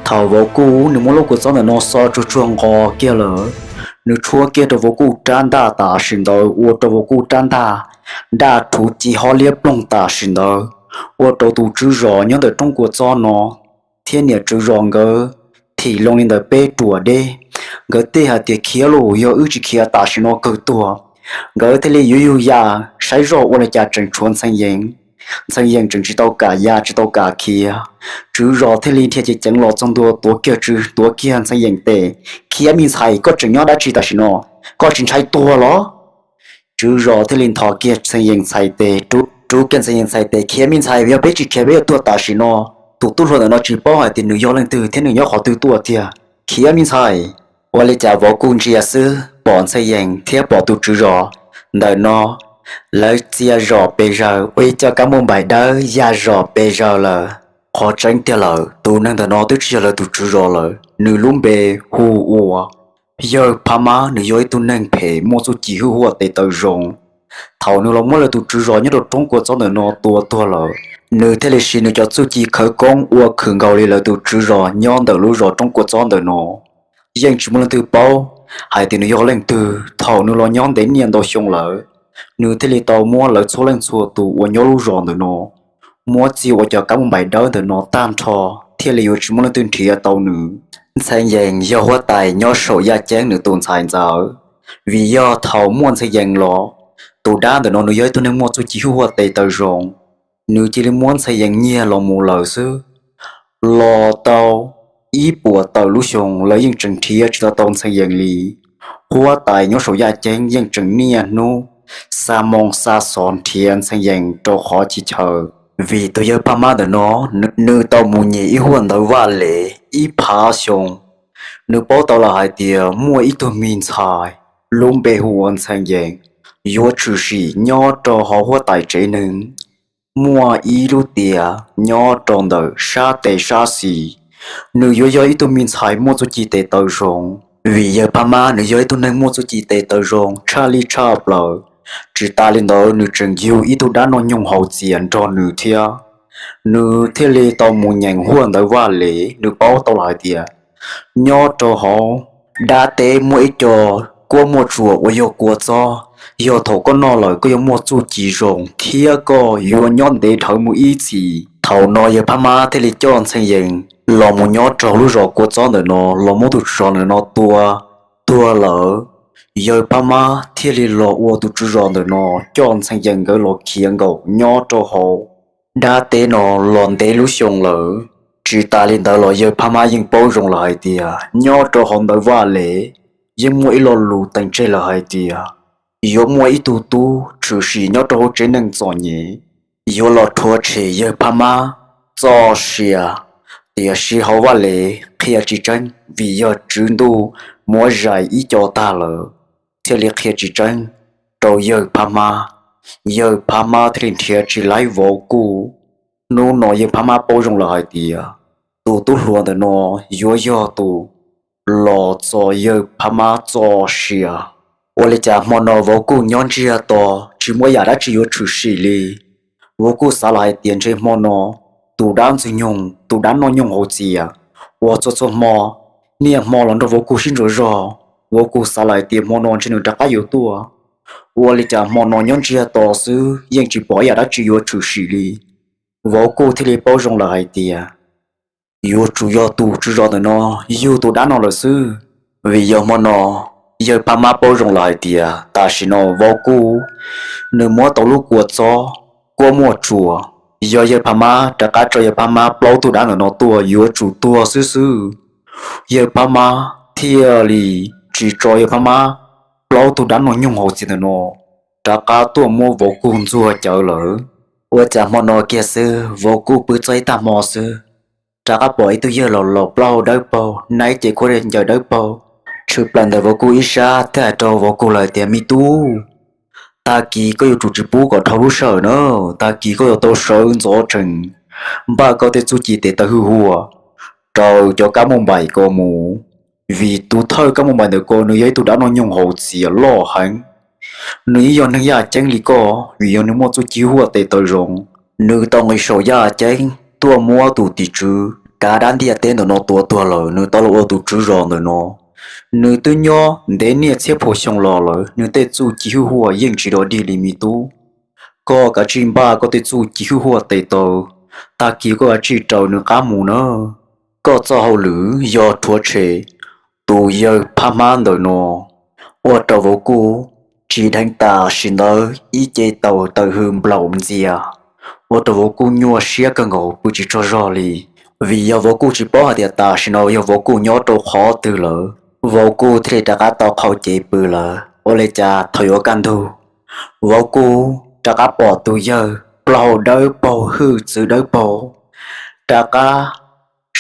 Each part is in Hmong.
Thaum Vauv Kuj nws muab lub kua txob ntawm no xo tsuag tsuag nqos kiag lawm, nws tshuab kiag rau Vauv Kuj rab ntaj tam sim ntawd ua rau Vauv Kuj rab ntaj daj rhuv ci hob liab ploog tam sim ntawd, ua rau tus tswv zos nyob ntawm roob kua txob no thiab niam tswv zos nkawd thim loo li ntawm peb ruam deb. Nkawd teb hais tias khiav lauj, yog wb tsis khiav tam sim no kawg tuag. Nkawd thiaj li yuav yug ya saib zoj ua li cas tseem tshuav Ntxhee Yees. Ntxhee Yees tseem tsis tau kam ya tsis tau kam khiav. Tswv zos thiaj li dhia ceev ceev los txog ntua tuav kiag tswv tuav kiag Ntxhee Yees tes. Khiav me ntxhais, koj tseem nyob dab tsi tam sim no? Koj tsis ntshai tuag los? Tswv zos thiaj li nthos kiag Ntxhee Yees txhais tes, rub kiag Ntxhee Yees txhais tes. Khiav me ntxhais, yog peb tsis khiav peb yuav tuag tam sim no. Tus tub hluas ntawm no tsis paub hais tias nws yog leej twg thiab nws nyob qhov twg tuaj tiag. Khiav me ntxhais. Ua li cas Vauv Kuj ntsia xwb pom Ntxhee Yees thiab pom tus tswv zos ntawm no, lawv txia zos pes zaws ua ib co kab npauj npaim dawb ya zos pes zaws lawm. Qhov tseeb tiag lawm, tus neeg ntawm no twb tsis yog lawv tus tswv zos lawm, nws lub npe hu ua Yawg Phab Mab. Nws yog ib tug neeg phem muaj txuj ci hwj huam tes taw zoo. Thaum nws los muab lawv tus tswv zos nyob rau roob kua txob ntawm no tua tuag lawm, nws thiaj li siv nws cov txuj ci khawv koob ua khwv nkaus li lawv tus tswv zos nyob ntawm lub zos roob kua txob ntawm no. Yeej tsis muaj leej twg paub hais tias nws yog leej twg. Thaum nws los nyob ntev niaj ntau xyoo lawm, nws thiaj li tau muab lawv txhua leej txhua tus uas nyob lub zos ntawm no muab txia ua cov kab npauj npaim dawb ntawm no tag nrho, thiaj li yuav tsis muaj leej twg nrhiav tau nws. Ntxhee Yees yog huab tais nyob saum yaj ceeb nws tus ntxhais ntxawm, vim yog thaum muaj Ntxhee Yees los, tus dab ntawm no nws yog ib tug neeg muaj txuj ci hwj huam tes taw zoo, nws cia li muab Ntxhee Yees nyiag los mus lawm xwb. Los tau ib puas tawm lub xyoo lawv yeej tseem nrhiav tsis tau tau Ntxhee Yees li. Huab tais nyob saum yaj ceeb yeej tseem niaj hnub xa moo xa xov nrhiav Ntxhee Yees rau qhov txhia chaw, vim tus Yawg Phab Mab ntawm no, nws tau mus nyiag ib huaj ntawv vaj lev ib phav xyoo. Nws paub tau lawm hais tias muaj ib tug me ntxhais lub npe hu ua Ntxhee Yees yuav tshwm sim nyob rau hauv huab tais tsev neeg, muaj ib lub tiam nyob rau ntawm sab tes sab xis. Nws yuav yog ib tug me ntxhais muaj txuj ci tes taw zoo, vim Yawg Phab Mab nws yog ib tug neeg muaj txuj ci tes taw zoo tshaj li tshaj plaws. Tsis tas li ntawd nws tseem yug ib tug dab noj nyoog haus txias nrog nws thiab. Nws thiaj li tau mus nyeem huaj ntawv vaj lev, nws paub tau lawm hais tias nyob rau hauv dab teb muaj ib co kuab muaj tsuas uas yog kua txob. Yog thaum koj noj lawm koj yuav muaj txuj ci zoo thiab koj yuav nyob ntev dhawv mus ib txhis. Thaum no Yawg Phab Mab thiaj li coj Ntxhee Yees los mus nyob rau lub zos kua txob ntawm no, los muab tus tswv zos ntawm no tua tuag lawm. Yawg Phab Mab thiaj li los ua tus tswv zos ntawm no coj Ntxhee Yees nkawd los khiav nkaum nyob rau hauv dab teb no los ntev lub xyoo lawm. Tsis tas li ntawd los Yawg Phab Mab yeej paub zoo lawm hais tias nyob rau hauv ntawv vaj lev yeej muaj ib lo lus teem tseg lawm hais tias yuav muaj ib tug tub tshwm sim nyob rau hauv tsev neeg txom nyem yuav los rhuav tshem Yawg Phab Mab txoj sia. Tiam sis hauv vaj lev qhia tsis tseeb vim yog tswv ntuj muab zais ib co tag lawm, thiaj li qhia tsis tseeb rau Yawg Phab Mab. Yawg Phab Mab thiaj li nrhiav tsis laib Vauv Kuj. Hnub no Yawg Phab Mab paub zoo lawm hais tias tus tub hluas ntawm no yuav yog tus los txo Yawg Phab Mab txoj sia. Ua li cas hmo no Vauv Kuj nyob ntsiag to tsis muaj yam dab tsi yuav tshwm sim li. Vauv Kuj xav lawm hais tias ntshe hmo no tus dab ntxwg nyoog, tus dab noj nyoog haus txias uas txhua txhua hmo niaj hmo los nrog Vauv Kuj sib ntsuas zog, Vauv Kuj xav lawm hais tias hmo no ntshe nws rov qab yuav tuaj. Ua li cas hmo no nyob ntsiag to xwb yeej tsis pom ib yam dab tsi yuav tshwm sim li. Vauv Kuj thiaj li paub zoo lawm hais tias yuav tsum yog tus tswv zos ntawm no yug tus dab no lawm xwb. Vim yog hmo no Yawg Phab Mab paub zoo lawm hais tias tam sim no Vauv Kuj nws muab tau lub kua txob kuab muaj tsuas. Yog Yawg Phab Mab rov qab tso Yawg Phab Mab plaub tug dab ntawm no tuaj yuav tsum tuag xwb xwb. Yawg Phab Mab thiaj li tsis tso Yawg Phab Mab plaub tug dab noj nyoog haus txias ntawm no rov qab tuaj muab Vauv Kuj ntxuag cawv lawm. Ua cas hmo no kiag xwb Vauv Kuj pw txog ib tag hmo xwb, rov qab pom ib tug yawg laus laus plaub hau dawb paug, hnav cev khuab ncaws dawb paug, tshwm plaws ntawm Vauv Kuj ib sab thiab hais rau Vauv Kuj lawm tias, Me tub, tag kis koj yuav tsum tsis pub kom dhau lub sij hawm na, tag kis koj yuav tau sawv ntxov tsees npaj koj tej txuj ci tes taw hwj huam rau cov kab npauj npaim ko mus, vim tus thawj kab npauj npaim ntawm ko nws yog ib tug dab noj nyoog haus txias loj heev. Nws yeej yog neeg yaj ceeb li koj, vim yog nws muaj txuj ci hwj huam tes taw zoo, nws tau nqis saum yaj ceeb tuaj muab tus tim tswv kav dab ntiaj teb ntawm no tua tuag lawm, nws tau los ua tus tswv zos ntawm no. Nws twb nyob ntev niaj txhiab pua xyoo los lawm, nws tej txuj ci hwj huaj yeej tsis dog dig li me tub. Koj kav tsij npaj koj tej txuj ci hwj huaj tes taw, tag kis koj kav tsij raws nws qab mus na. Koj txoj hauj lwm yog rhuav tshem tus yawg phab hmab ntawm no, ua rau vauv kuj tsis dheev tam sim ntawd ib ce taws tawm hws nplaum ntxias, ua rau vauv kuj nyuaj siab kawg nkaus pw tsis tsaug zog li. Vim yog vauv kuj tsis paub hais tias tam sim no yog vauv kuj nyob rau qhov twg lawm, vauv kuj thiaj li rov qab tau qhau cev pw lawm. Ua li cas thaum yuav kaj ntug, vauv kuj rov qab pom tus yawg plaub hau dawb paug hwj txwv dawb paug rov qab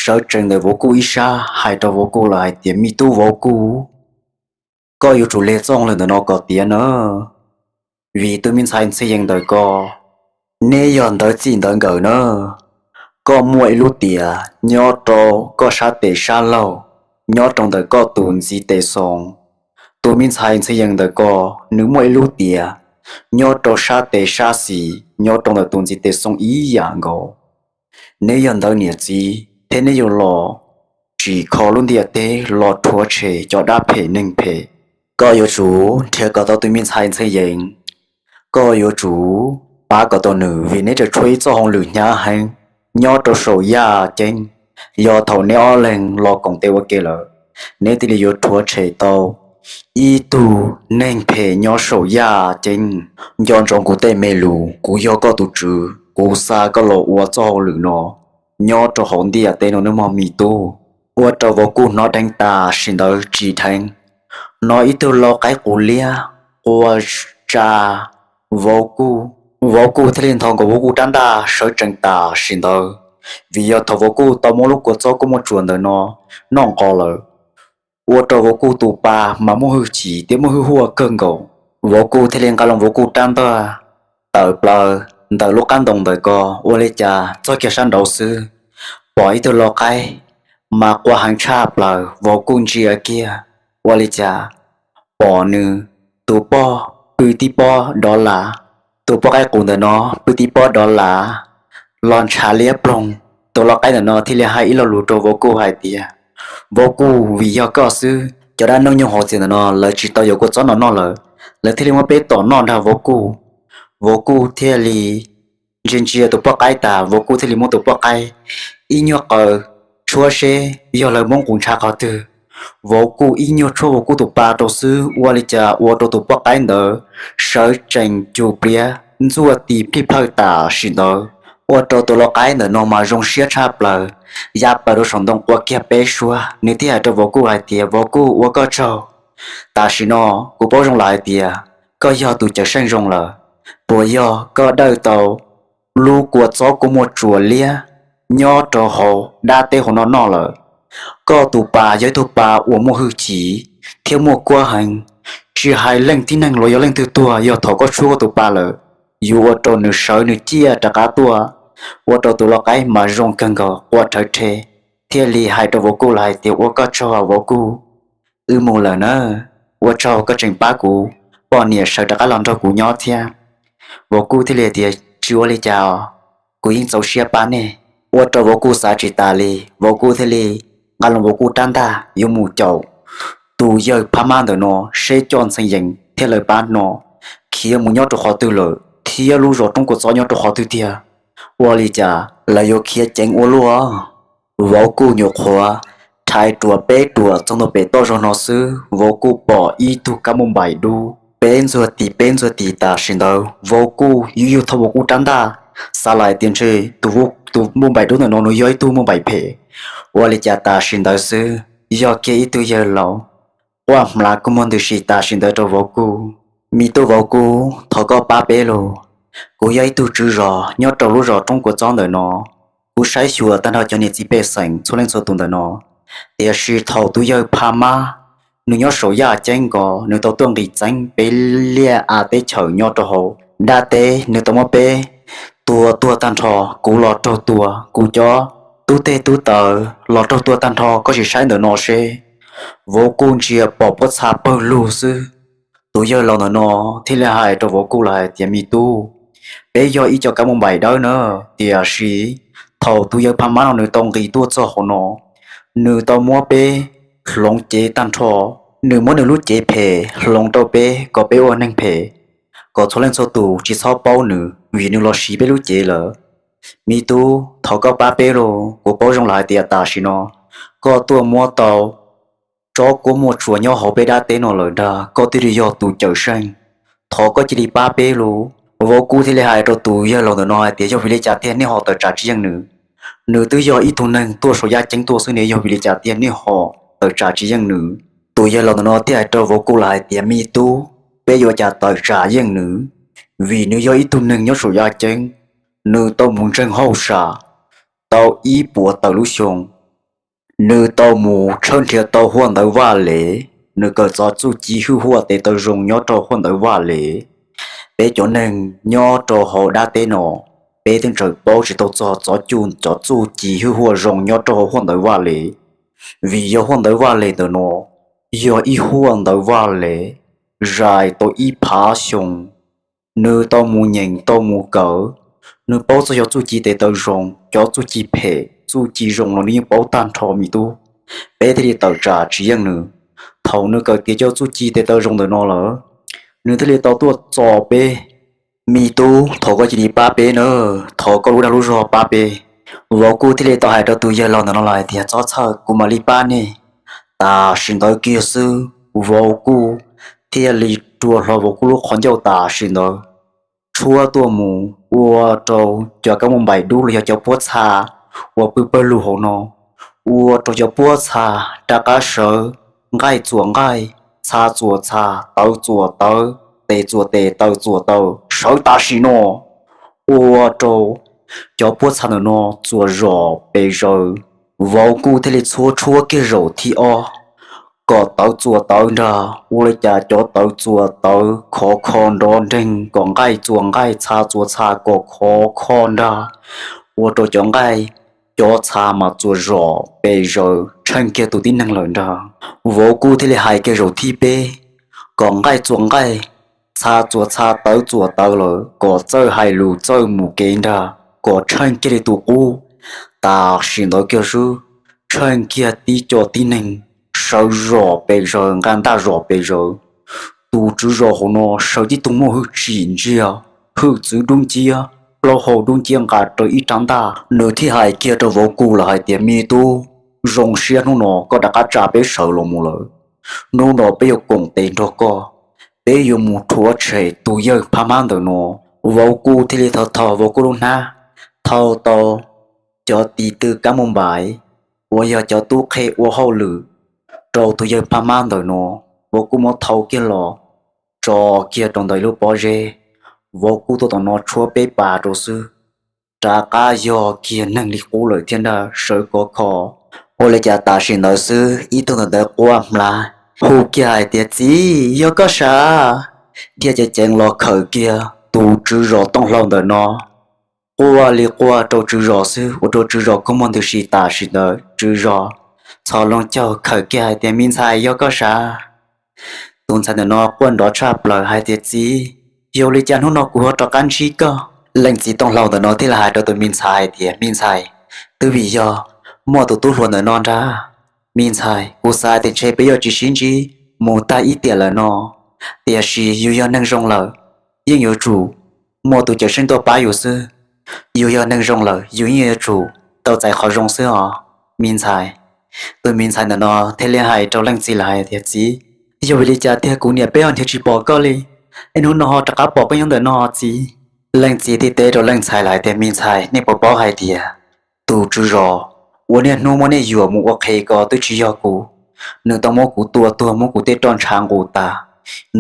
sawv tsees ntawm vauv kuj ib sab hais rau vauv kuj lawm hais tias, me tub vauv kuj, koj yuav tsum hle txoj hauj lwm ntawm no kom tiav na, vim tus me ntxhais Ntxhee Yees ntawm ko, neb yog ntawv txij ntawv nkawm na. Koj muaj ib lub tiam nyob rau koj sab tes sab laug, nyob rau ntawm koj tus ntxiv tes xoo. Tus me ntxhais Ntxhee Yees ntawm ko, nws muaj ib lub tiam nyob rau sab tes sab xis, nyob rau ntawm tus ntxiv tes xoo ib yam nkaus. Neb yog ntawv niam txiv thiab neb yuav los tsim kho lub ntiaj teb los rhuav tshem cov dab phem neeg phem. Koj yuav tsum nrhiav kom tau tus me ntxhais Ntxhee Yees, koj yuav tsum pab kom tau nws vim neb tseem tshuav ib txoj hauj lwm hnyav heev nyob rau saum yaj ceeb. Yog thaum neb ob leeg los koom tes ua ke lawm, neb thiaj li yuav rhuav tshem tau ib tug neeg phem nyob saum yaj ceeb. Nco ntsoov kuv tej me lus, kuv yog koj tus tswv, kuv xa koj los ua txoj hauj lwm no nyob rau hauv ntiaj teb no nawb mog me tub. Ua rau vauv kuj hnov dheev tam sim ntawd tsis dheev, hnov ib tug lau qaib qus liab quaj tsa vauv kuj. Vauv kuj thiaj li nthos nkaus vauv kuj rab ntaj sawv tsees tam sim ntawd, vim yog thaum vauv kuj tau muab lub kua txob kuj muaj tsuas ntawm no noj nqos lawm, ua rau vauv kuj tus pa mas muaj hwj chim thiab muaj hwj huaj kawg nkaus. Vauv kuj thiaj li nqa loo vauv kuj rab ntaj tawm plaws ntawm lub qab ntoo ntawm ko. Ua li cas txog kiag sab nraud xwb, pom ib tug lau qaib mas quaj heev tshaj plaws, vauv kuj ntsia kiag, ua li cas pom nws tus poj pw tib pob dov lav. Tus poj qaib qus ntawm no pw tib pob dov lav los ntshav liab ploog. Tus lau qaib ntawm no thiaj li hais ib lo lus rau vauv kuj hais tias, vauv kuj, vim yog koj xwb, cov dab neeg nyob hauv tsev ntawm no lawv tsis tau yuav kua txob no noj lawm, lawv thiaj li muab peb tom noj ntag vauv kuj. Vauv kuj thiaj li ntsia ntsia tus poj qaib tas, vauv kuj thiaj li muab tus poj qaib ib nyuag qaws tshuab seb yog lawv muab nqus ntshav qhov twg. Vauv kuj ib nyuag tshuab vauv kuj tus pa rau xwb, ua li cas ua rau tus poj qaib ntawd sawv tsees cug pliav ntxuaj tis plij plawg tam sim ntawd, ua rau tus lau qaib ntawm no mas zoo siab tshaj plaws, ya plaws rau saum ntoo quaj kiag peb suab. Nws thiaj hais rau vauv kuj hais tias, vauv kuj, ua koj tsaug, tam sim no kuv paub zoo lawm hais tias koj yog tus cawm seej zoo lawm. Puas yog koj dawj tau lub kua txob kuj muaj tsuas liab nyob rau hauv dab teb hauv no noj lawm? Koj tus pa yog ib tug pa uas muaj hwj chim thiab muaj kuab heev, tsis hais leej tib neeg los yog leej twg tuag, yog thaum koj tshuab koj tus pa lawm, yuav ua rau nws sawv nws ciaj rov qab tuaj. Ua rau tus lau qaib mas zoo kawg nkaus quaj rhawv rhe, thiaj li hais rau vauv kuj lawm hais tias, ua koj tsaug vauv kuj, wb mus lawm nawb, ua tsaug koj tseem pab kuv, poj niam sawv rov qab los nrog kuv nyob thiab. Vauv kuj thiaj li tias, tsis ua li cas os, kuv yeej txaus siab pab nej. Ua rau vauv kuj xav tsis tas li, vauv kuj thiaj li nqa loo vauv kuj rab ntaj yuav mus caum tus yawg phab mab ntawm no seb coj Ntxhee Yees thiab lawv pab no khiav mus nyob rau qhov twg lawm, thiab lub zos roob kua txob nyob rau qhov twg tiag. Ua li cas lawv yuav khiav ceev ua luaj. Vauv kuj nyuam qhuav rhais ruam peb ruam txog ntua pem toj zog no xwb, vauv kuj pom ib tug kab npauj npaim dub peb ntxuag tis peb ntxuag tis tam sim ntawd. Vauv kuj yug yug tau vauv kuj rab ntaj, xav lawm tias ntshe tus npauj npaim dub ntawm no nws yog ib tug npauj npaim phem. Ua li cas tam sim ntawd xwb, yog kiag ib tug yawg laus quaj hmlav kua muag ntws si tam sim ntawd rau vauv kuj. Me tub vauv kuj, thov koj pab peb los, kuv yog ib tug tswv zos nyob rau lub zos roob kua txob ntawm no. Kuv saib xyuas tag nrho cov niam txiv pej xeem txhua leej txhua tus ntawm no, tiam sis thaum tus yawg phab mab nws nyob saum yaj ceeb ko, nws tau tuaj nqis txeeb peb liaj av teb chaws nyob rau hauv dab teb, nws tau muab peb tua tuag tag nrho. Kuv los raug tua, kuv cov tub teg tub taw los raug tua tag nrho, koj sim saib ntawm no seb. Vauv kuj ntsia pom pob txha pawg lug xwb. Tus yawg laus ntawm no thiaj li hais rau vauv kuj lawm hais tias, me tub, peb yog ib co kab npauj npaim dawb na, tiam sis Thaum tus yawg Phaj Mab no nws tau nqis tuaj txog hauv no, nws tau muab peb hloov cev tag nrho, nws muab nws lub cev phem hloov rau peb kom peb ua neeg phem, kom txhua leej txhua tus tsis txhob paub nws vim nws los siv peb lub cev lawm. Me tub, thov koj pab peb lauj, kuv paub zoo lawm hais tias tam sim no koj tuaj muab tau tsob kuab muaj tsuas nyob hauv peb dab teb no lawm ntag, koj thiaj li yog tus cawm seej. Thov koj cia li pab peb lauj. Vauv Kuj thiaj li hais rau tus yawg laus ntawm no hais tias yog vim li cas tiag nej ho tawm tsam tsis yeej nws? Nws twb yog ib tug neeg tuaj saum yaj ceeb tuaj xwb ne, yog vim li cas tiag nej ho tawm tsam tsis yeej nws? Tus yawg laus ntawm no thiaj hais rau Vauv Kuj lawm hais tias me tub, peb yuav cas tawm tsam yeej nws, vim nws yog ib tug neeg nyob saum yaj ceeb, nws tau mus ntseeg hauj sam tau ib puas tawm lub xyoo, nws tau mus tshawb nrhiav tau huaj ntawv Vaj Lev, nws kawm txog txuj ci hwj huaj tes taw zoo nyob rau huaj ntawv Vaj Lev. Peb cov neeg nyob rau hauv dab teb no, peb twb tseem paub tsis tau txog txoj cuj cov txuj ci hwj huaj zoo nyob rau hauv huaj ntawv Vaj Lev, vim yog huaj ntawv Vaj Lev ntawm no yog ib huaj ntawv Vaj Lev zais tau ib phav xyoo. Nws tau mus nyeem tau mus kawm, nws paub txog cov txuj ci tes taw zoo, cov txuj ci phem txuj ci zoo los nws yeej paub tag nrho me tub. Peb thiaj li tawm tsam tsis yeej nws. Thaum nws kawm tiav cov txuj ci tes taw zoo ntawm no lawm, nws thiaj li tau tuaj txo peb. Me tub, thov koj cia li pab peb nawb, thov koj lub dag lub zog pab peb. Vauv Kuj thiaj li tau hais rau tus yawg laus ntawm no lawm hais tias txhob txhawj, kuv mam li pab nej. Tam sim ntawd kiag xwb, Vauv Kuj thiaj li rua hlo Vauv Kuj lub qhov ncauj tam sim ntawd tshuab tuaj mus ua rau cov kab mob npaim dub los yog cov puab txha uas pw pawg lug hauv no, ua rau cov puab txha rov qab sawv, nqaij txuas nqaij, txha txuas txha, tawv txuas tawv, tes txuas tes, taw txuas taw, sawv tam sim no, ua rau cov puab txha ntawm no txuas zom pes zaws. Vauv Kuj thiaj li txhuab tshuab kiag zaum thib ob kom tawv txuas tawv ntag, ua li cas cov tawv txuas tawv khov kho nrov nreeg, kom nqaij txuas nqaij, txha txuas txha kom khov kho ntag, ua rau cov nqaij cov txha mas txuas zom pes zaws tsheej kiag tus tib neeg lawm ntag. Vauv Kuj thiaj li hais kiag zaum thib peb kom nqaij txuas nqaij, txha txuas txha, tawv txuas tawv lawm kom txawj hais lus txawj mus kev ntag, kom tsheej kiag li tus qub. Tam sim ntawd kiag xwb, tsheej kiag tib co tib neeg sawv zom pes zaws, nqa ntaj zom pes zaws. Tus tswv zos hauv no sawv tib tug muaj hwj chim ntsiag, hwj txwv dub nciab, plaub hau dub nciab nqa raws ib rab ntaj. Nws thiaj hais kiag rau Vauv Kuj lawm hais tias me tub, zoo siab hnub no koj rov qab tsa peb sawv los mus lawm. Hnub no peb yuav koom tes nrog koj, peb yuav mus rhuav tshem tus yawg Phaj Mab ntawm no. Vauv Kuj thiaj li thau thau Vauv Kuj lub hnab, thau tau cov tis tw kab mob npaim uas yog cov tub qhe ua hauj lwm rau tus yawg Phaj Mab ntawm no. Vauv Kuj muab thau kiag los tso kiag rau ntawm lub pob zeb. Vauv Kuj tuaj tom no tshuab peb pas rau xwb, rov qab yog kiag neeg li qub lawm thiab ntag, sawv khov kho. Ua li cas tam sim ntawd xwb ib tug ntawm ntawd quaj hmlav hu kiag hais tias txiv, yog koj sav? Thiaj ceev ceev los khawm kiag tus tswv zos Tooj Hlau ntawm no, quaj li quaj rau tswv zos xwb, ua rau tswv zos kua muag ntws si. Tam sim ntawd tswv zos txhos loo caug khawm kiag hais tias me ntxhais, yog koj sav? Tus ntxhais ntawm no quaj nrov tshaj plaws hais tias txiv, yog li cas hnub no kuv ho rov qab ntsib koj? Leej txiv Tooj Hlau ntawm no thiaj li hais rau tus me ntxhais hais tias me ntxhais, twb vim yog muaj tus tub hluas ntawm no nrag, me ntxhais, kuv xav tias ntshe peb yuav tsis sib ntsib mus tag ib tiam lawm no, tiam sis yus yog neeg zoo lawm, yeej yuav tsum muaj tus cawm seej tuaj pab yus xwb. Yus yog neeg zoo lawm yus yeej yuav tsum tau txais qhov zoo xwb os me ntxhais. Tus me ntxhais ntawm no thiaj li hais rau leej txiv lawm hais tias txiv, yog vim li cas tiag kuv niam peb ho nrhiav tsis pom koj li, es hnub no ho rov qab pom koj nyob ntawm no txiv? Leej txiv thiaj teb rau leej ntxhais lawm hais tias me ntxhais, nej puas paub hais tias tus tswv zos uas niaj hnub muab nej yuam mus ua qhev ko twb tsis yog kuv, nws tau muab kuv tua tuag muab kuv tej roj ntshav nqus tas,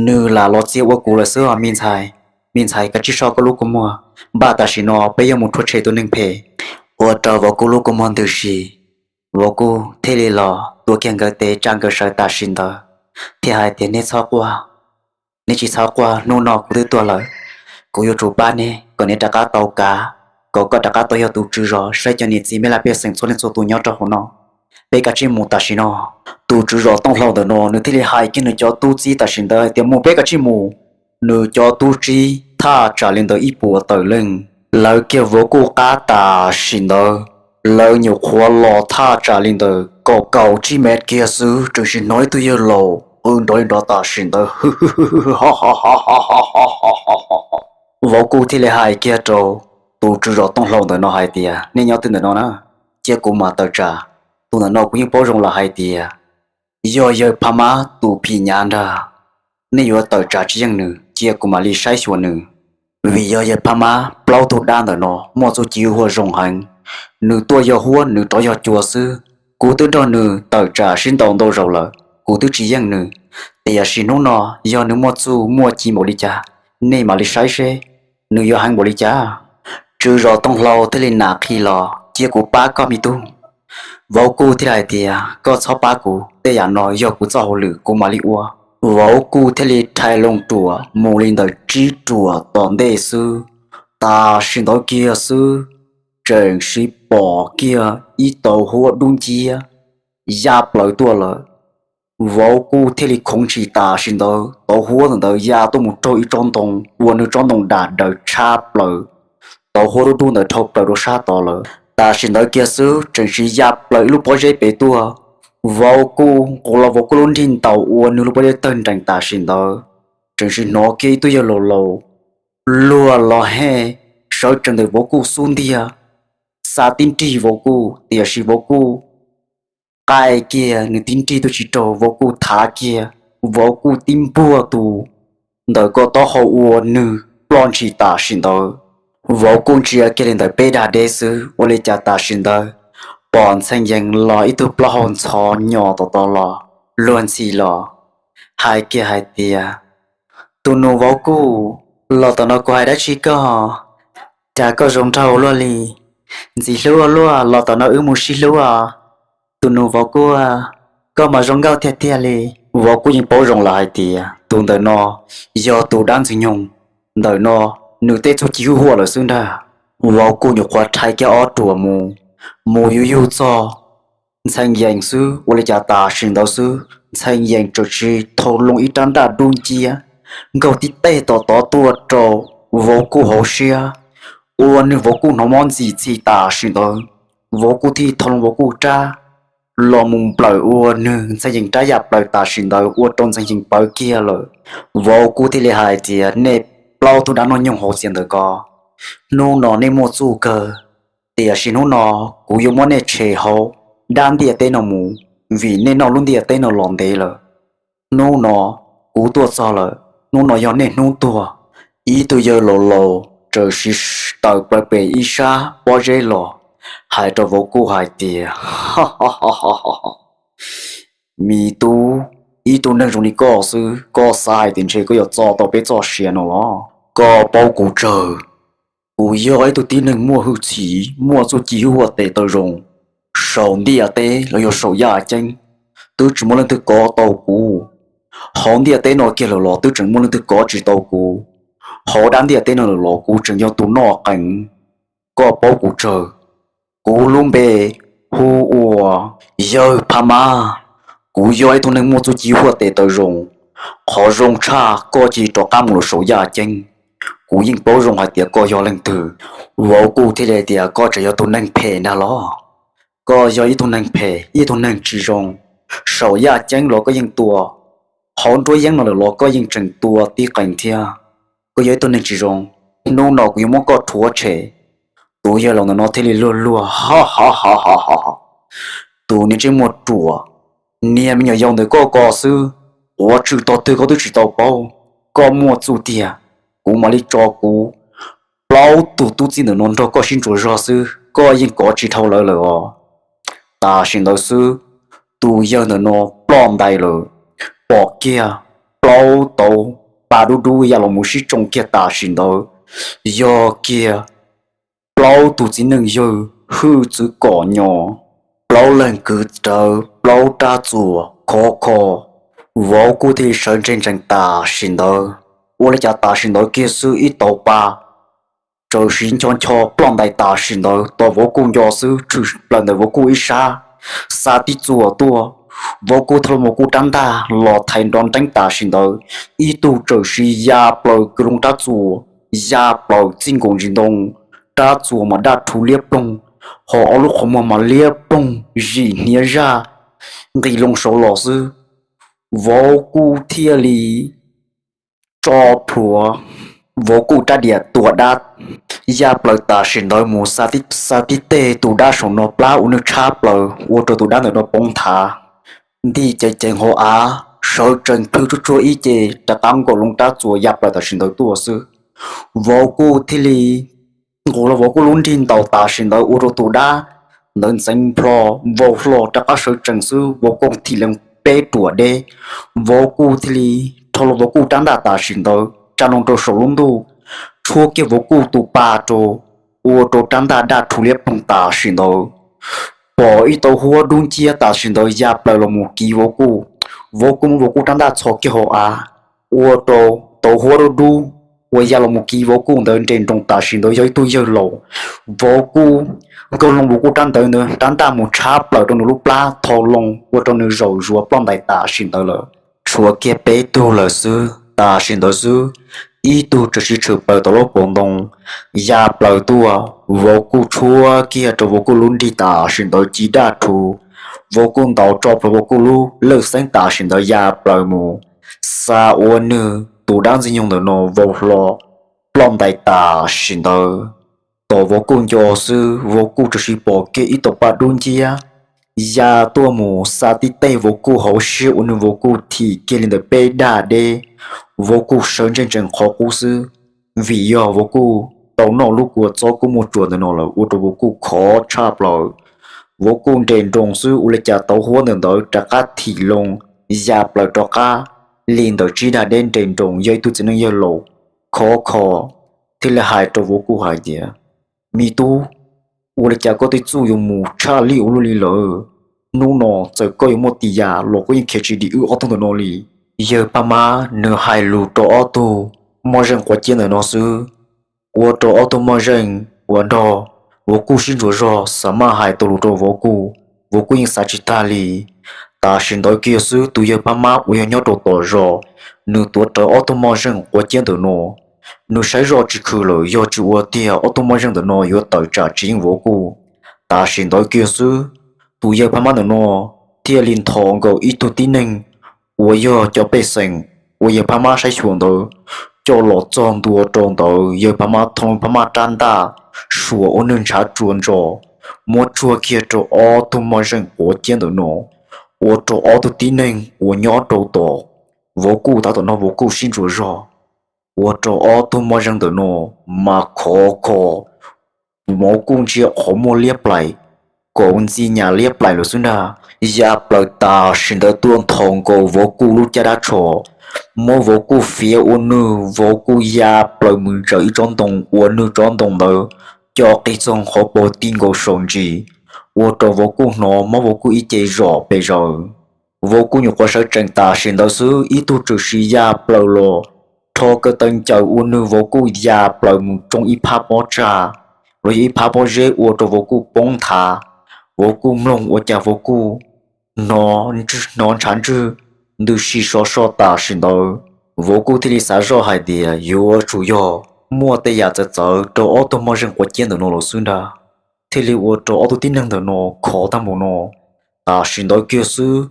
nws lam los txia ua kuv lawm xwb os me ntxhais. Me ntxhais, kav tsij so koj lub kua muag, npaj tam sim no peb yuav mus rhuav tshem tus neeg phem. Ua rau Vauv Kuj lub kua muag ntws si, Vauv Kuj thiaj li los tua kiag nkawd tes tsa nkawd sawv tam sim ntawd, thiaj hais tias nej txhob quaj, nej tsis txhob quaj, hnub no kuv twb tuag lawm, kuv yuav tsum pab nej kom nej rov qab tau kav, kom koj rov qab tau yog tus tswv zos saib cov niam txiv me laj pej xeem txhua leej txhua tus nyob rau hauv no. Peb kav tsij mus tam sim no. Tus tswv zos Tooj Hlau ntawm no nws thiaj li hais kiag nws cov tub txib tam sim ntawd hais tias mus, peb kav tsij mus. Nws cov tub txib thaj tsam li ntawd ib puas tawm leej, lawv kiag Vauv Kuj qab tam sim ntawd Lawv nyuam qhuav los thaj tsam li ntawm kaum kaum tsib mev kiag xwb tseem sim hnov ib tug yawg laus qw nrov li nrov tam sim ntawd. Vauv Kuj thiaj li hais kiag rau tus tswv zos Tooj Hlau ntawm no hais tias, nej nyob twj ntawm no na, cia kuv mam tawm tsam. Tus ntawm no kuv yeej paub zoo lawm hais tias yog yawg Phab Mab tus phim nyuj ntag. Nej yuav tawm tsam tsis yeej nws, cia kuv mam li saib xyuas nws. Vim yog yawg Phab Mab plaub tug dab ntawm no muaj txuj ci huaj zoo heev, nws tuaj yog huab nws rov yog cua xwb. Kuv twb nrog nws tawm tsam sib ntaus ntau zaus lawm, kuv twb tsis yeej nws. Tiam sis hnub no yog nws muaj txuj muaj ci npaum li cas, nej mam li saib seb nws yuav heev npaum li cas. Tswv zos Tooj Hlau thiaj li nam qhi los, cia kuv pab koj me tub. Vauv Kuj thiaj li hais tias, koj txhob pab kuv, tej yam no yog kuv txoj hauj lwm kuv mam li ua. Vauv Kuj thiaj li rhais loo ruam mus li ntawm tsib ruam tom ntej xwb. Tam sim ntawd kiag xwb, tseem sim pom kiag ib tauv huab dub nciab ya plaws tuaj lawm. Vauv Kuj thiaj li khoov ntshis tam sim ntawd, tauv huab ntawd ya tuaj mus raug ib tsob ntoo uas nws tsob ntoo dam daws tshab plaws. Tauv huab dub dub ntawd dhau plaws rau sab tod lawm. Tam sim ntawd kiag xwb tseem sim ya plaws ib lub pob zeb pem tuaj. Vauv Kuj nqus los Vauv Kuj lub nrig ntaus ua nws lub pob zeb tawg nrees tam sim ntawd, tseem sim hnov kiag ib tug yawg laus laus luag los hej sawv tsees ntawm Vauv Kuj xub ntiag, xa tib nrig Vauv Kuj, tiam sis Vauv Kuj qaij kiag nws tib nrig tuaj tsis raug, Vauv Kuj thav kiag, Vauv Kuj tib npuag tus ntawm ko taub hau ua nws ploj ntshis tam sim ntawd. Vauv Kuj ntsia kiag li ntawm peb dag deb xwb, ua li cas tam sim ntawd pom Ntxhee Yees los ib tug plaub hau ntxhov nyos tom tod los. Luag ntxhi los hais kiag hais tias, tus nus Vauv Kuj, los tom no kuv hais dab tsi koj, cas koj zoo nraug luaj li? Ntxim hlub ua luaj, los tom no wb mus sib hlub os. Tus nus Vauv Kuj, koj mas zoo nkauj tiag tiag li. Vauv Kuj yeej paub zoo lawm hais tias tus ntawm no yog tus dab ntxwg nyoog ntawm no, nws tej txuj ci huj huam lawm xwb ntag. Vauv Kuj nyuam qhuav rhais kiag ob ruam mus, mus yug yug txog Ntxhee Yees xwb, ua li cas tam sim ntawd xwb Ntxhee Yees txawm sim thau loo ib rab ntaj dub nciab nkaug tib teg tom tod tuaj rau Vauv Kuj hauv siab, ua nws Vauv Kuj hnov mob ntxim txhim tam sim ntawd. Vauv Kuj thiaj thau loo Vauv Kuj rab los mus nplawm ua nws Ntxhee Yees rab ya plaws tam sim ntawd ua rau Ntxhee Yees pawv kiag lawm. Vauv Kuj thiaj li hais tias, nej plaub tug dab noj nyoog hauv txias ntawm ko, hnub no nej muaj txuj kawg, tiam sis hnub no kuv yuav muab nej tshem hauv dab ntiaj teb no mus, vim nej noj lub ntiaj teb no los ntev lawm. Hnub no kuv tuaj txog lawm, hnub no yog nej hnub tuag. Ib tug yawg laus laus txawm sim tawm plaws pem ib sab pob zeb los hais rau Vauv Kuj hais tias, me tub, ib tug neeg zoo li koj xwb, koj xav hais tias ntshe koj yuav txo tau peb txoj sia no los? Koj paub kuv tsawg? Kuv yog ib tug tib neeg muaj hwj chim, muaj txuj ci huaj huam tes taw zoo. Saum ntiaj teb los yog saum yaj ceeb, twb tsis muaj leej twg kov tau kuv. Hauv ntiaj teb no kiag lawm los twb tseem muaj leej twg kov tsis tau kuv. Hauv dab ntiaj teb no lawm los kuv tseem yog tus noj qees. Koj paub kuv tsawg? Kuv lub npe hu ua Yawg Phab Mab. Kuv yog ib tug neeg muaj txuj ci huaj tes taw zoo. Qhov zoo tshaj koj cia li rov qab mus lawm saum yaj ceeb. Kuv yeej paub zoo hais tias koj yog leej twg. Vauv Kuj thiaj li tias, koj tseem yog tus neeg phem ntag los? Koj yog ib tug neeg phem, ib tug neeg tsis zoo. Saum yaj ceeb los koj yeej tua, hauv nruab yeeb no lawm los koj yeej tseem tua tib qees thiab. Koj yog ib tug neeg tsis zoo, hnub no kuv yuav muab koj rhuav tshem. Tus yawg laus ntawm no thiaj li luag luag, tus niag ntsej muag ruam, niag me nyuam yaus ntawm koj ko xwb, quav tsw tog twg koj twb tsis tau paub. Koj muaj txuj tiag, kuv mam li tso kuv plaub tug tub txib ntawm no nrog koj sib ntsuas zog xwb, koj yeej kov tsis dhau lawv lawm os. Tam sim ntawd xwb, tus yawg ntawm no ploj ntais lawm, pom kiag plaub tauv pa dub dub ya los mus sib tsoo kiag tam sim ntawd, yog kiag plaub tug txiv neej yawg hwj txwv kom nyo, plaub leeg kwv rawv plaub rab txuas khov kho. Vauv Kuj thiaj li sawv ntseg ntsees tam sim ntawd. Ua li cas tam sim ntawd kiag xwb ib tauv pa txawm sim ncho ncho ploj ntais tam sim ntawd tos Vauv Kuj nco xwb, tshwm plaws ntawm Vauv Kuj ib sab, xa tib txuas tuaj. Vauv Kuj thau loo Vauv Kuj rab ntaj los thaiv nrov nreeb tam sim ntawd, ib tug txawm sim ya plaws kwv loo rab txuas, ya plaws txij nkaus ntsis ntoo, rab txuas mas daj rhuv liab ploog, ho ob lub qhov muag mas liab ploog zim hniav zaj nqis loo saud los xwb. Vauv Kuj thiaj li tso plhuav Vauv Kuj rab diam tua dab ya plaws tam sim ntawd mus xa tib teg tus dab saum no plab ua nws tshab plaws ua rau tus dab ntawm no poob nthav. Nti ceev ceev hauv av, sawv tsees plhws tsuag tsuag ib ce rov qab nkaum loo rab txuas ya plaws tam sim ntawd tuaj xwb. Vauv Kuj thiaj li nqus los Vauv Kuj lub nrig ntaus tam sim ntawd ua rau tus dab ntawd ntxeev nplho vau hlo rov qab sawv tsees xwb, Vauv Kuj thim loo peb ruam deb. Vauv Kuj thiaj li rho los Vauv Kuj rab ntaj tam sim ntawd tsa loo rau saum lub ntuj, tshuab kiag Vauv Kuj tus pa rau, ua rau rab ntaj daj rhuv liab ploog tam sim ntawd. Pom ib tauv huab dub nciab tam sim ntawd ya plaws los mus kiv Vauv Kuj. Vauv Kuj muab Vauv Kuj rab ntaj txhos kiag hauv av, ua rau tauv huab dub dub uas ya los mus kiv Vauv Kuj ntawd nres nroos tam sim ntawd yog ib tug yawg laus. Vauv Kuj nkaug loo Vauv Kuj rab ntawd ntawd rab ntaj mus tshab plaws rau nws lub plab tho loo ua rau nws zaum zuav ploj ntais tam sim ntawd lawm. Tshuav kiag peb tug lawm xwb. Tam sim ntawd xwb, ib tug tsuas siv tshwm plaws tom lub pov ntoo ya plaws tuaj, Vauv Kuj tshuab kiag rau Vauv Kuj lub nrig tam sim ntawd ci daj rhuv. Vauv Kuj ntaus tso plhuav Vauv Kuj lub lawj xeeb tam sim ntawd ya plaws mus, xa ua nws tus dab ntxwg nyoog ntawm no vau hlo ploj ntais tam sim ntawd. Tom Vauv Kuj nco xwb, Vauv Kuj tsuas siv pom kiag ib tauv pa dub nciab ya tuaj mus xa tib teg Vauv Kuj hauv siab ua nws Vauv Kuj thim kiag li ntawm peb daj deb. Vauv Kuj sawv ntseg ntsees qhov qub xwb, vim yog Vauv Kuj tau noj lub kua txob kub muaj tsuas ntawm no lawm ua rau Vauv Kuj khov tshaj plaws. Vauv Kuj nres nroos xwb ua li cas tauv huab ntawm ntawd rov qab thim loo ya plaws rov qab li ntawm tsib daj deb nres nroos yog ib tug txiv neej yawg laus khov kho thiaj li hais rau Vauv Kuj hais tias, Me tub, ua li cas koj tej txuj yuav mus tshaj lij ua luaj li lawm? Hnub no txawm koj yuav muaj tis yam los koj yeej khiav tsis dim wb ob tug ntawm no li. Yawg Phab Mab nws hais lus rau ob tug moj zeej quav ciab ntawm no xwb, ua rau ob tug moj zeej uas nrog Vauv Kuj sib ntsuas zog xav maj hais tau lus rau Vauv Kuj, Vauv Kuj yeej xav tsis tag li. Tam sim ntawd kiag xwb tus yawg Phab Mab uas yog nyob rau tom zos, nws tuav rawv ob tug moj zeej quav ciab ntawm no, nws saib zoj tsis khwm lawm yog tsis ua tiag ob tug moj zeej ntawm no yuav tawm tsam tsis yeej Vauv Kuj. Tam sim ntawd kiag xwb, tus yawg Phab Mab ntawm no thiaj li nthos nkaus ib tug tib neeg uas yog cov pej xeem uas yawg Phab Mab saib xyuas ntawd coj los txog ntua rau ntawd, yawg Phab Mab thau Phab Mab rab ntaj, suas ua nws ntshav tsuas ntsos, muab tsuag kiag rau ob tug moj zeej quav ciab ntawm no, ua rau ob tug tib neeg uas nyob rau tom Vauv Kuj tav tom no Vauv Kuj sib ntsuas zog, ua rau ob tug moj zeej ntawm no mas khov kho, Vauv Kuj ntsia qhov muag liab plaim, kaus ntxi nyas liab plaim lawm xwb ntag. Ya plaws tam sim ntawd tuaj nthos nkaus Vauv Kuj lub caj dab tsho, muab Vauv Kuj fiav ua nws Vauv Kuj ya plaws mus ntsaws ib tsob ntoo uas nws tsob ntoo ntawd co qis txog qhov paus ti nkaus saum ntsis, ua rau Vauv Kuj hnov mob Vauv Kuj ib ce zom pes zaws. Vauv Kuj nyuam qhuav sawv tsees tam sim ntawd xwb ib tug tshwm sim ya plaws los rho kaw taw ncaws ua nws Vauv Kuj ya plaws mus tsoo ib phab pob tsag los yog ib phab pob zeb ua rau Vauv Kuj poob nthav. Vauv Kuj mloog ua cas Vauv Kuj hnov ntshav ntswg ntws si so so tam sim ntawd. Vauv Kuj thiaj li xav zoj hais tias yuav tsum yog muaj tej yam txawv txawv rau ob tug moj zeej quav ciab ntawm no los xwb ntag, thiaj li ua rau ob tug tib neeg ntawm no khov tag npaum no. Tam sim ntawd kiag xwb,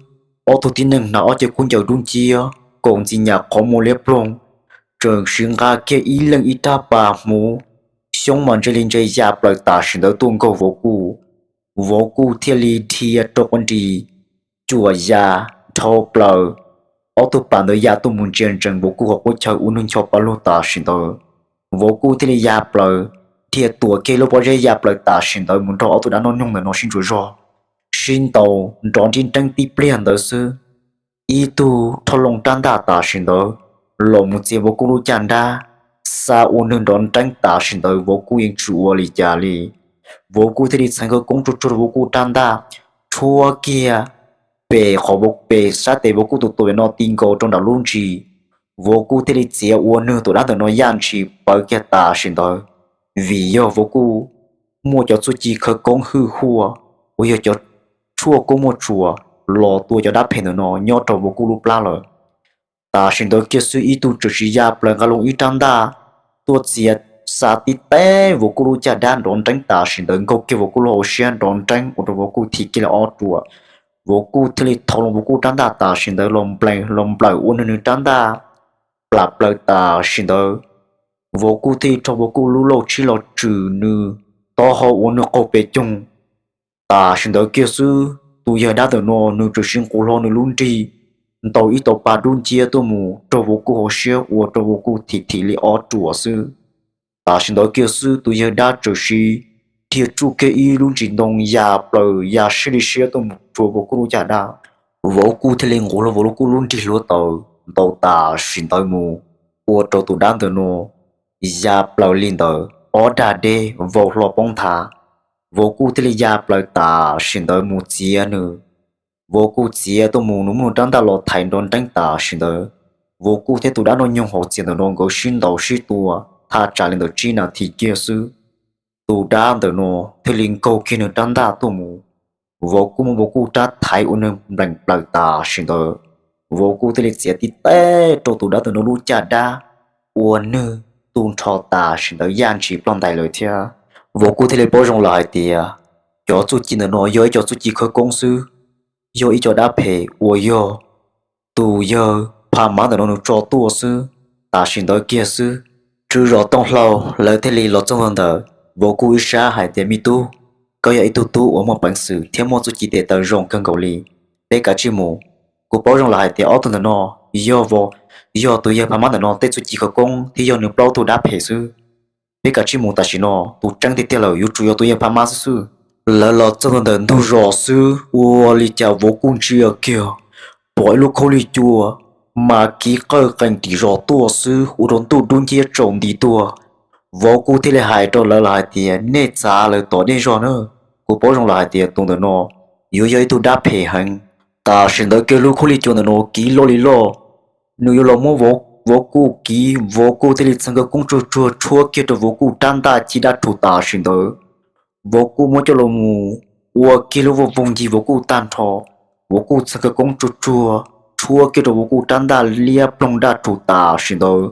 ob tug tib neeg hnav ob ce khaub ncaws dub nciab, kaus ntxi nyas qhov muag liab ploog, tseem siv nqa kiag ib leeg ib rab pas hmuv, xyoob mas ntse li ntse ya plaws tam sim ntawd tuaj nkaug Vauv Kuj. Vauv Kuj thiaj li dhia rau quav nris cuam ya dhau plaws, ob tug pas ntawd ya tuaj mus ntsia ntsees Vauv Kuj hauv qub chaw ua nws ncho pa lug tam sim ntawd. Vauv Kuj thiaj li ya plaws, dhia tuam kiag lub pob zeb ya plaws tam sim ntawd mus nrog ob tug dab noj nyoog ntawm no sib ntsuas zog, sib ntaus nrov nrib nreeb tib pliag ntawd xwb. Ib tug rho loo rab ntaj tam sim ntawd los mus txiav Vauv Kuj lub caj nrab, xa ua nws nrov nreeb tam sim ntawd Vauv Kuj yeej tsis ua li cas li. Vauv Kuj thiaj li txheev khawv koob tsuag tsuag rau Vauv Kuj rab ntaj, tshuab kiag pem qhov pem sab tes Vauv Kuj tus tuam no ti nkaus rau nram lub ntsis. Vauv Kuj thiaj li txiav ua nws tus dab ntawm no yaj ntshis pawv kiag tam sim ntawd, vim yog Vauv Kuj muaj cov txuj ci khawv koob hwj huaj uas yog cov tshuaj kub muaj tsuas los tua cov dab phem ntawm no nyob rau Vauv Kuj lub plab lawm. Tam sim ntawd kiag xwb ib tug tshwm sim ya plaws nqa loo ib rab ntaj tuaj txiav xa tib teb Vauv Kuj lub caj dab nrov nreeb tam sim ntawd nkaug kiag Vauv Kuj lub hauv siab nrov nreeb ua rau Vauv Kuj thim kiag li ob ruam. Vauv Kuj thiaj li thau loo Vauv Kuj rab ntaj tam sim ntawd los nplaws los nplawm ua nws nws rab ntaj plam plaws tam sim ntawd. Vauv Kuj thiaj li rho Vauv Kuj lub lauj tshib los tswm nws taub hau ua nws qaug pes coog. Tam sim ntawd kiag xwb tus yawg dab ntawm no nws txawm sis nqus hlo nws lub nrig ntaus ib tauv pa dub nciab tuaj mus raug Vauv Kuj hauv siab ua rau Vauv Kuj thim thim li ob ruam xwb. Tam sim ntawd kiag xwb tus yawg dab txawm sis dhia tsuj kiag ib lub ntsis ntoo ya plaws ya siab li siab tuaj mus rau Vauv Kuj lub caj dab. Vauv Kuj thiaj li nqus hlo Vauv Kuj lub nrig hluav taws ntaus tam sim ntawd mus ua rau tus dab ntawm no ya plaws li ntawd ob dag deb vau hlo poob nthav. Vauv Kuj thiaj li ya plaws tam sim ntawd mus txiav nws. Vauv Kuj txiav tuaj mus nws muab nws rab ntaj los thaiv nrov nreeb tam sim ntawd. Vauv Kuj thiab tus dab noj nyoog hauv txias ntawm no nkawd sib ntaus sib tua thaj tsam li ntawm tsib nas this kiag xwb, tus dab ntawm no thiaj li nkaug kiag nws rab ntaj tuaj mus. Vauv Kuj muab Vauv Kuj rab thaiv ua nws npleem plaws tam sim ntawd. Vauv Kuj thiaj li txiav tib teb rau tus dab ntawm no lub caj dab ua nws tu nrho tam sim ntawd yaj ntshis ploj ntais lawm thiab. Vauv Kuj thiaj li paub zoo lawm hais tias cov txuj ci ntawm no yog ib co txuj ci khawv koob xwb, yog ib co dab phem uas yog tus yawg Phaj Mab ntawm no nws tso tuaj xwb. Tam sim ntawd kiag xwb, tswv zos Tooj Hlau lawv thiaj li los txog ntawm Vauv Kuj ib sab hais tias, Me tub, koj yog ib tug tub uas muaj peev xwm thiab muaj txuj ci tes taw zoo kawg nkaus li. Peb kav tsij mus. Kuv paub zoo lawm hais tias ob tug ntawm no yog, yog tus yawg Phaj Mab ntawm no tej txuj ci khawv koob thiab yog nws plaub tug dab phem xwb. Peb kav tsij mus tam sim no, tus tseeb tiag tiag lawm yuav tsum yog tus yawg Phaj Mab xwb xwb. Lawv los txog ntawm ntug zos xwb ua li cas Vauv Kuj ntsia kiag pom ib lub khaub lig cua mas kiv qawj qees tim zos tuaj xwb ua rau ntuj dub nciab tsaus nti tuaj. Vauv Kuj thiaj li hais rau lawv lawm hais tias, Nej txav lawv tom nej zog na, kuv paub zoo lawm hais tias tus ntawm no yuav yog ib tug dab phem heev. Tam sim ntawd kiag lub khaub lig cua ntawm no kiv loj li loj, nws yuav los muab Vauv Kuj kiv. Vauv Kuj thiaj li txheev khawv koob tsuag tsuag tshuab kiag rau Vauv Kuj rab ntaj ci dab rhuv tam sim ntawd. Vauv Kuj muab coj los mus ua kiag lub voj voog ncig Vauv Kuj tag nrho. Vauv Kuj txheev khawv koob tsuag tsuag tshuab kiag rau Vauv Kuj rab ntaj liab ploog dab rhuv tam sim ntawd.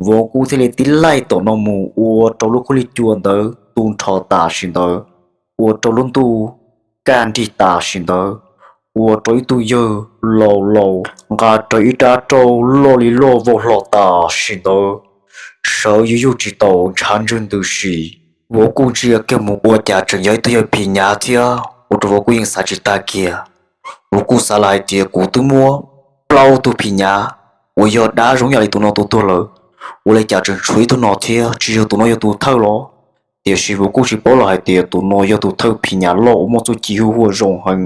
Vauv Kuj thiaj li tib laij tom no mus ua rau lub khaub lig cua ntawd tu nrho tam sim ntawd, ua rau lub ntuj kaj nrig tam sim ntawd, ua rau ib tug yawg laus laus nqa rawv ib rab rauj loj li loj vau hlo tam sim ntawd, sawv yuav yug tsis tau ntshav ntswg ntws si. Vauv Kuj ntsia kiag mus ua cas tseem yog ib tug yawg phim nyav thiab ua rau Vauv Kuj yeej xav tsis tag kiag. Vauv Kuj xav lawm hais tias, Kuv twb muab plaub tug phim nyav uas yog dab zoo yam li tus no tua tuag lawm, ua li cas tseem tshuav ib tug no thiab? Tsis yog tus no yog tus thawj los? Tiam sis Vauv Kuj tsis paub los hais tias tus no yog tus thawj phim nyav loj uas muaj txuj ci huj huam zoo heev.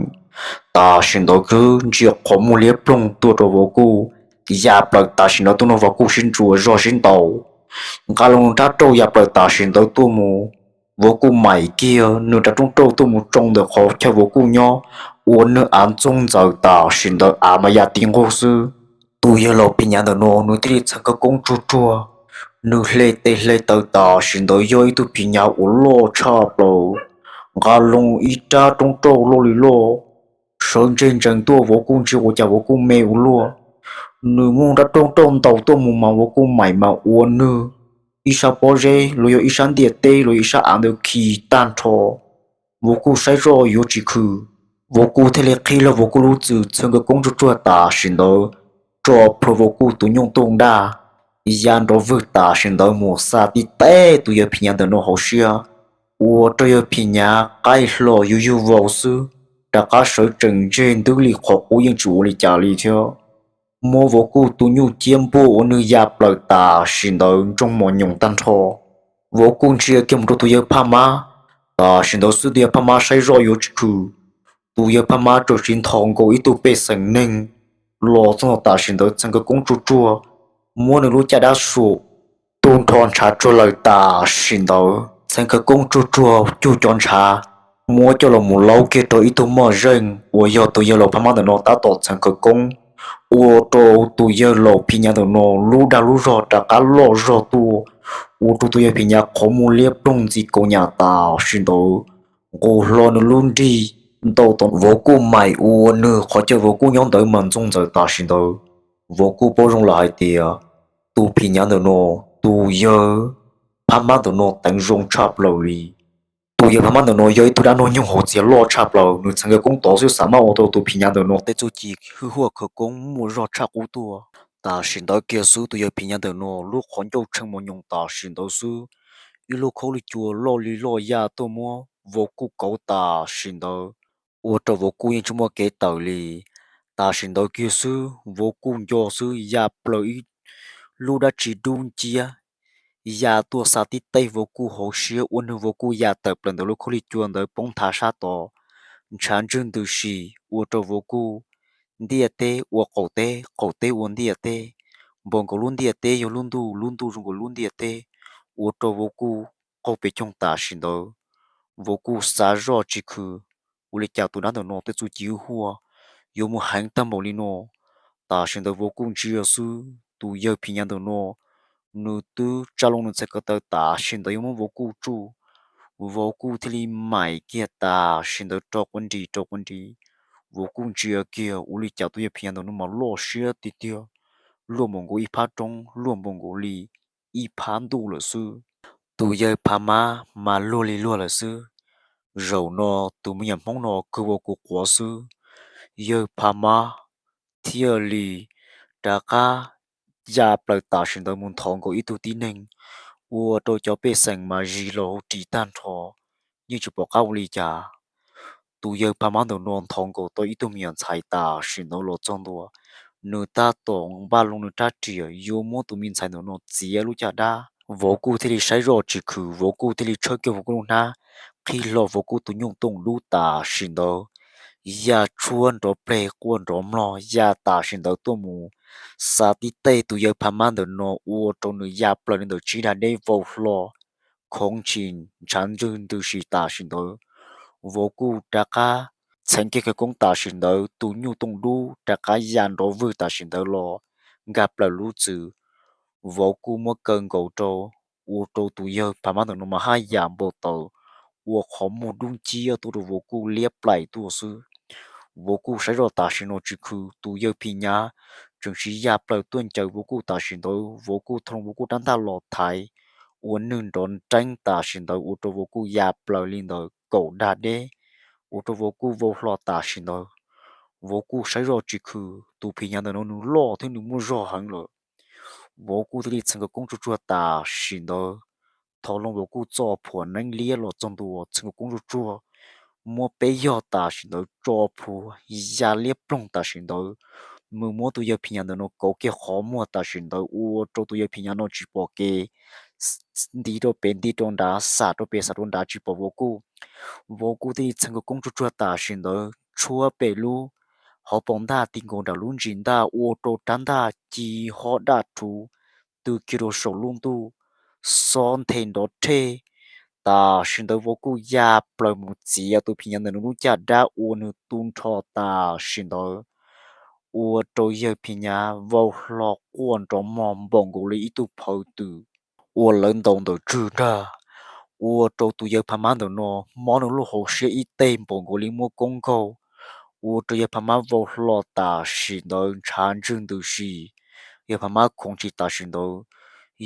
Tam sim ntawd khwb ntsia qhov muag liab ploog tuaj rau Vauv Kuj ya plaws tam sim ntawd tuaj no Vauv Kuj sib ntsuas zog sib ntaus. Nqa loo rab rauj ya plaws tam sim ntawd tuaj mus, Vauv Kuj maim kiag nws rab roob rauj tuaj mus tsoo ntawm qhov chaw Vauv Kuj nyob, ua nws av ntxoog ntxaws tam sim ntawd av mas ya ti nqug xwb. Tus yawg laus phim nyav ntawm no nws thiaj li txheev khawv koob tsuag tsuag, nws hle tes hle taw tam sim ntawd yog ib tug phim nyav uas loj tshaj plaws, nqa loo ib rab roob rauj loj li loj, sawv ntseg ntsees tuaj Vauv Kuj ntsia ua cas Vauv Kuj me ua luaj. Nws muab rab roob rauj ntaus tuaj mus mas Vauv Kuj maim mas ua nws ib sab pob zeb los yog ib sab ntiaj teb los yog ib sab av ntawd khi tag nrho. Vauv Kuj saib zoj yuav tsis khwm, Vauv Kuj thiaj li qhib log Vauv Kuj lub txwm txheev khawv koob tsuag tsuag tam sim ntawd, tso plhuav Vauv Kuj tus nyuj tuj ntaj, ya nrov vwg tam sim ntawd mus xa tib teb tus yawg phim nyav ntawm no hauv siab, ua rau yawg phim nyav qaij hlo yuav yug vau xwb, rov qab sawv tsees ntseg ntwb li qhov qub yeej tsis ua li cas li thiab. Muab Vauv Kuj tus nyuj ciab npuaj ua nws ya plaws tam sim ntawd ntsoog mos nyoos tag nrho. Vauv Kuj ntsia kiag mus rau tus yawg Phaj Mab, tam sim ntawd xwb tus yawg Phaj Mab saib zoj yuav tsis khwm, tus yawg Phaj Mab txawm sis nthos nkaus ib tug pej xeem neeg los txog tam sim ntawd txheev khawv koob tsuag tsuag, muab nws lub caj dab suam tu nrho ntshav tsuag lawm tam sim ntawd. Txheev khawv koob tsuag tsuag cuag cov ntshav, muab coj los mus laub kiag rau ib tug moj zeej uas yog tus yawg laus Phaj Mab ntawm no tab tom txheev khawv koob, ua rau tus yawg laus phim nyav ntawm no lub dag lub zog rov qab loj zog tuaj, ua rau tus yawg phim nyav qhov muag liab ploog ntxi kaus nyam tam sim ntawd, nqus hlo nws lub nrig ntaus tom Vauv Kuj maim ua nws qhov chaw Vauv Kuj nyob ntawd mas ntxoog ntxaws tam sim ntawd. Vauv Kuj paub zoo lawm hais tias tus phim nyav ntawm no, tus yawg phab mab ntawm no teev zoo tshaj plaws li. Tus yawg phab mab ntawm no yog ib tug dab noj nyoog haus txias loj tshaj plaws, nws txheev khawv koob tod xwb xav mab ua rau tus phim nyav ntawm no tej txuj ci hwj huaj khawv koob muaj zog tshaj qub tuaj. Tam sim ntawd kiag xwb tus yawg phim nyav ntawm no lub qhov ncauj tshee mos nyoos tam sim ntawd xwb, ib lub khaub lig cua loj li loj ya tuaj muab vauv kuj kauv tam sim ntawd, ua rau vauv kuj yeej tsis muaj kev tawm li. Tam sim ntawd kiag xwb vauv kuj nco xwb ya plaws ib lub dab tsi dub nciab ya tuaj xa tib teg vauv kuj hauv siab ua nws vauv kuj ya tawm plaws ntawm lub khaub lig cua ntawd poob nthav sab tod, ntshav ntswg ntws si, ua rau vauv kuj ntiaj teb ua qaum teb, qaum teb ua ntiaj teb, npaum nkaus lub ntiaj teb yog lub ntuj, lub ntuj zoo nkaus lub ntiaj teb, ua rau vauv kuj qaug pes coog tam sim ntawd. Vauv kuj xav zoj tsis khwv, ua li cas tus dab ntawm no tej txuj ci hwj huaj yuav mus heev tag npaum li no. Tam sim ntawd vauv kuj ntsia xwb tus yawg phim nyav ntawm no nws twb tsa loo nws txhais ko taw tam sim ntawd yuav muab vauv kuj tsuj. Vauv kuj thiaj li maim kiag tam sim ntawd rau quav nris rau quav nris. Vauv kuj ntsia kiag ua li cas tus yawg phim nyav ntawm no mas loj siab tiag tiag, luaj npaum nkaus ib phab roob, luaj npaum nkaus li ib phab ntuj lawm xwb. Tus yawg Pha Mab mas luag li luag lawm xwb. Zaum no tus me nyuam Hmoob no kawg vau kuv quav xwb. Yawg Pha Mab thiaj li rov qab ya plaws tam sim ntawd mus nthov nkaus ib tug tib neeg, ua rau cov pej xeem mas zis los hauv ris tag nrho, yeej tsis pom qab ua li cas. Tus yawg Pha Mab ntawm no nthov nkaus tau ib tug me nyuam ntxhais tam sim ntawd los txog ntua, nws tab tom npaj loo nws rab riam yuav muab tus me ntxhais ntawm no txiav lub caj dab. Vauv kuj thiaj li saib zoj tsis khwv, vauv kuj thiaj li tshawb kiag vauv kuj lub hnab, qhib hlo vauv kuj tus nyuj tooj dub tam sim ntawd, ya tshuab nrov pleg quaj nrov mlog ya tam sim ntawd tuaj mus xa tib teg tus yawg Pha Mab ntawm no ua rau nws ya plaws li ntawm tsib dag deb vau hlo, khoov ntshis ntshav ntswg ntws si tam sim ntawd. Vauv kuj rov qab txheev kiag khawv koob tam sim ntawd tus nyuj tooj dub rov qab ya nrov vwg tam sim ntawd los nkag plaws lub txwm. Vauv kuj muab kaw nkaus rau, ua rau tus yawg Pha Mab ntawm no mas haj yam npau taws, ua qhov muag dub nciab tuaj rau vauv kuj liab plaim tuaj xwb. Vauv kuj saib zoj tam sim no tsis khwv, tus yawg phim nyav tseem siv ya plaws tuaj ncaws vauv kuj tam sim ntawd, vauv kuj thau vauv kuj rab ntaj los thaiv, ua nws nrov nreeb tam sim ntawd ua rau vauv kuj ya plaws li ntawd kaum dag deb, ua rau vauv kuj vau hlo tam sim ntawd. Vauv kuj saib zoj tsis khwv, tus phim nyav ntawm no nws loj thiab nws muaj zog heev lawm. Vauv kuj thiaj li txheev khawv koob tsuag tsuag tam sim ntawd, thau loo vauv kuj txoj phuam neeb liab los txog ntua txheev khawv koob tsuag tsuag, muab peb yog tam sim ntawd tso plhuav ya liab ploog tam sim ntawd, mus muab tus yawg phim nyav ntawm no kauv kiag qhov muag tam sim ntawd ua rau tus yawg phim nyav no tsis pom kev, nti rau pem nti rau nrad, xam rau pem xam rau nrad tsis pom vauv kuj. Vauv kuj thiaj li txheev khawv koob tsuag tsuag tam sim ntawd tshuab pem lub hauv paus ntaj ti nkaus nram lub ntsis ntaj ua rau rab ntaj ci hob daj rhuv tw kiag rau saum lub ntuj, xob nthe nrov rhej. Tam sim ntawd vauv kuj ya plaws mus txiav tus phim nyav ntawm no lub caj dab ua nws tu nrho tam sim ntawd, ua rau yawg phim nyav vau hlo quaj nrov mog npaum nkaus li ib tug phawv twm uas lawv ntaus ntawm tswg ntag, ua rau tus yawg Pha Mab ntawm no mob nws lub hauv siab ib teg npaum nkaus li muab koob nkaug, ua rau yawg Pha Mab vau hlo tam sim ntawd ntshav ntswg ntws si. Yawg Pha Mab khoov tsis tam sim ntawd,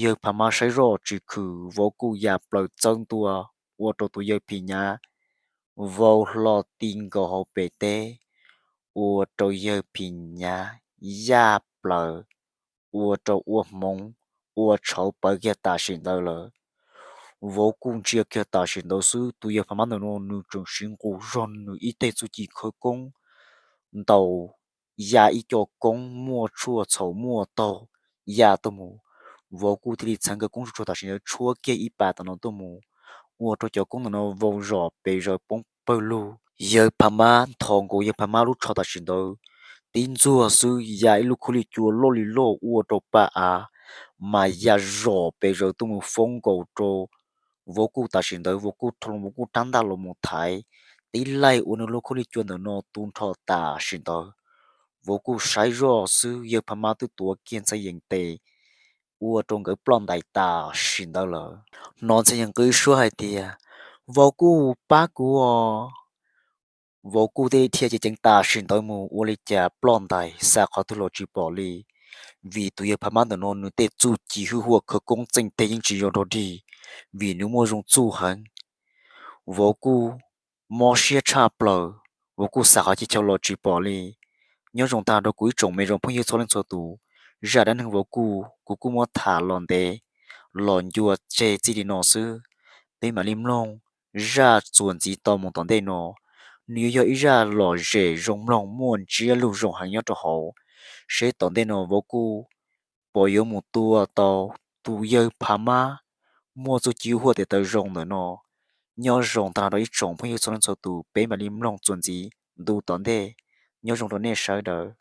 yawg Pha Mab saib zoj tsis khwv, vauv kuj ya plaws txawb ntua, ua rau tus yawg phim nyav vau hlo ti nkaus hauv pem teb, ua rau yawg phim nyav yaj plaws, ua rau ua hmoov, ua tshauv pawv kiag tam sim ntawd lawm. Vauv kuj ntsia kiag tam sim ntawd xwb, tus yawg Pha Mab ntawm no nws tseem siv nqus zog nws ib teg txuj ci khawv koob ntaus ya ib co koob muaj tshuaj txhaum muaj taug ya tuaj mus. Vauv kuj thiaj li txheev khawv koob tsuag tsuag tam sim ntawd tshuab kiag ib pas tam no tuaj mus, ua rau cov koob ntawm no vau zom pes zaws poob pawg lug. Yawg Pha Mab nthos nkaus yawg Pha Mab lub tsho tam sim ntawd, tib ntxuag xwb ya ib lub khaub lig cua loj li loj ua rau pa av mas ya zom pes zaws tuaj mus foob nkaus rau vauv kuj tam sim ntawd, vauv kuj rho vauv kuj rab ntaj los mus thaiv, tib laig ua nws lub khaub lig cua ntawm no tu nrho tam sim ntawd. Vauv kuj saib zoj xwb, yawg Pha Mab twb tuav kiag Ntxhee Yees tes ua rau nkawd ploj ntais tam sim ntawd lawm. Hnov Ntxhee Yees qw suab hais tias, Vauv kuj pab kuv os. Vauv kuj thiaj li dhia ceev ceev tam sim ntawd mus ua li cas ploj ntais xa qhov twg los tsis pom li. Vim tus yawg Pha Mab ntawm no nws tej txuj ci hwj huam khawv koob txeej teg yeej tsis yog dog dig, vim nws muaj zoo txuj heev. Vauv kuj mob siab tshaj plaws, vauv kuj xav qhov chaw los tsis pom li. Nyob zoo tag rau kuv ib tsoom me zoo phooj ywg txhua leej txhua tus, zaj dab neeg vauv kuj kuv kuj muab tham los ntev los ncua tseg txij li no xwb. Peb mam li mloog zaj txuas ntxiv tau mus tom ntej no, nws yuav yog ib zaj lom zem zoo mloog muaj ntsiab lus zoo heev nyob rau hauv. Seb tom ntej no vauv kuj puas yuav mus tua tau tus yawg Pha Mab muaj txuj ci hwj huam tes taw zoo ntawm no. Nyob zoo tag rau ib tsoom phooj ywg txhua leej txhua tus, peb mam li mloog txuas ntxiv ntu tom ntej. Nyob zoo rau nej sawv daws.